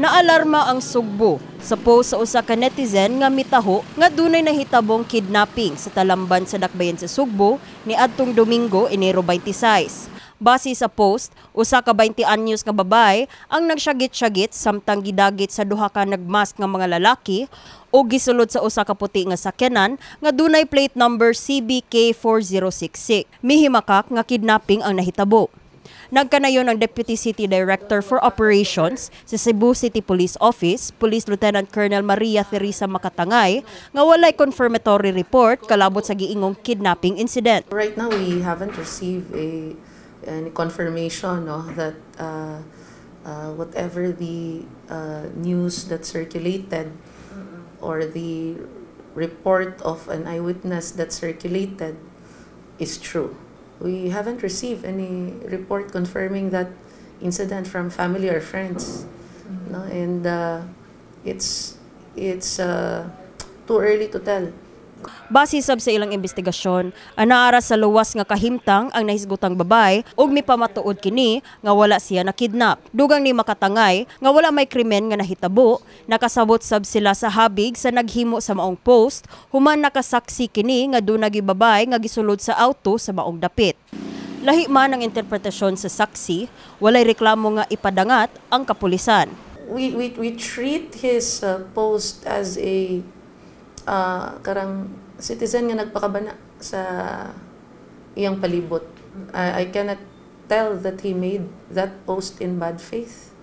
Naalarma ang Sugbo sa post sa usa ka netizen nga mitaho nga dunay nahitabong kidnapping sa Talamban sa Dakbayan sa Sugbo ni adtong Domingo, Enero 26. Base sa post, usa ka 20 anyos nga babae ang nagsyagit-syagit samtang gidagit sa duha ka nagmask nga mga lalaki o gisulod sa usa ka puti nga sakyanan nga dunay plate number CBK 4066. Mihimakak nga kidnapping ang nahitabo. Nagkanayon ang Deputy City Director for Operations sa Cebu City Police Office, Police Lieutenant Colonel Maria Theresa Makatangay, nga walay confirmatory report kalabot sa giingong kidnapping incident. Right now, we haven't received a any confirmation, no, that whatever the news that circulated or the report of an eyewitness that circulated is true. We haven't received any report confirming that incident from family or friends. No, and it's too early to tell. Base sab sa ilang investigasyon, anaara sa luwas nga kahimtang ang nahisgutang babae ug mipamatuod kini nga wala siya nakidnap. Dugang ni Makatangay nga wala may krimen nga nahitabo, nakasabot sab sila sa habig sa naghimo sa maong post human nakasaksi kini nga duna gyud babae nga gisulod sa auto sa maong dapit. Lahi man ang interpretasyon sa saksi, walay reklamo nga ipadangat ang kapulisan. We treat his post as a karang citizen nga nagpakabana sa iyang palibot. I cannot tell that he made that post in bad faith.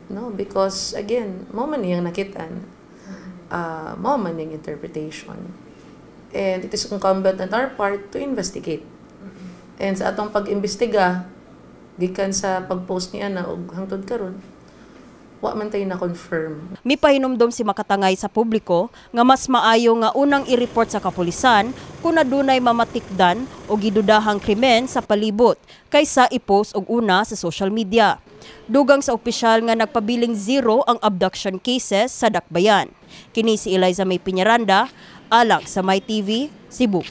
No, because again, mao man iyang nakitaan. Mao man iyang interpretation. And it is incumbent on our part to investigate. And sa atong pag-imbestiga, gikan sa pag-post niya na og hangtod karon, wa man tay na-confirm. Mipahinumdom si Makatangay sa publiko nga mas maayo nga unang i-report sa kapulisan kung adunay mamatikdan o gidudahang krimen sa palibot kaysa i-post og una sa social media. Dugang sa opisyal nga nagpabiling zero ang abduction cases sa Dakbayan. Kini si Eliza May Piñaranda, alang sa My TV, Cebu.